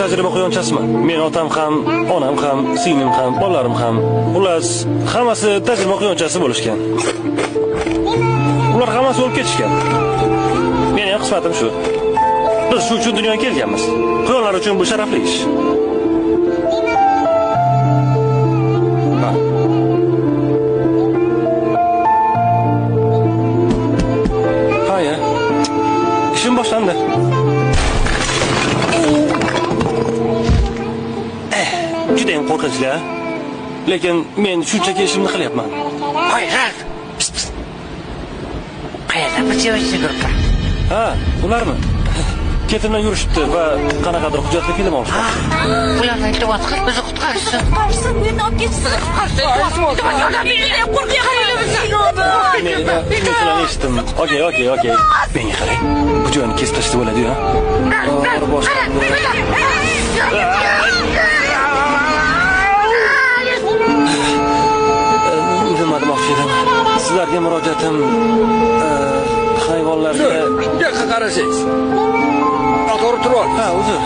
tajriba quyonchasiman. Men otam ham, onam ham, singlim ham, bolalarim ham. Xullas, hammasi tajriba quyonchasi bo'lishgan. Ular hammasi o'lib ketishgan. Meni ham qismatim shu. Biz shu uchun dunyoga kelganmiz. Quyonlar uchun bu sharafli ish. Ha. Ha ya. Ishim boshlandi. Juda ham qo'rqinchli, a? Lekin men shunchaki ishimni qilyapman. Voy, Ralf. Pst, pst. Qayerda bu съёмочный группа? Ha, ularmi? Ketimdan yurishibdi va qanaqadir hujjatli film olishdi. Ularni iltimos qil, bizni qutqarishsin. Qutqarishsin, bu yerdan olib ketishsin. Qutqarishsin. Iltimos, yordam bering. Qo'rqyapman. Men sizlarni eshitdim. Okey, okey, okey. Menga qarang. Bu joyni kesib tashlasa bo'ladi-yu, ha? Og'ir boshlandi. Nima demoqchi edim? Sizlarga murojaatim hayvonlarga. Bu yoqqa qarasangiz. Noto'g'ri turib oldingiz. Ha, uzr.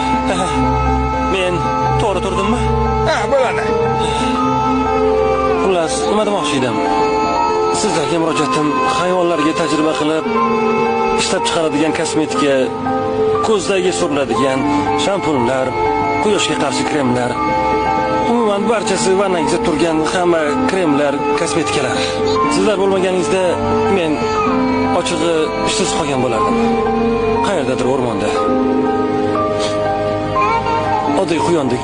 Men to'g'ri turdimmi? Ha, bo'ladi. Xullas, nima demoqchi edim? Sizlarga murojaatim hayvonlarga tajriba qilib ishlab chiqaradigan kosmetika, ko'zdagi suriladigan shampunlar, quyoshga qarshi kremlar, umuman barchasi vannangizda turgan hamma kremlar, kosmetikalar. Sizlar bo'lmaganingizda men ochig'i ishsiz qolgan bo'lardim. Qayerdadir o'rmonda. Oddiy quyondek.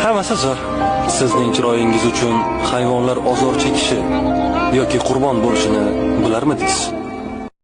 Hammasi zo'r. Sizning chiroyingiz uchun hayvonlar ozor chekishi yoki qurbon bo'lishini bilarmidingiz?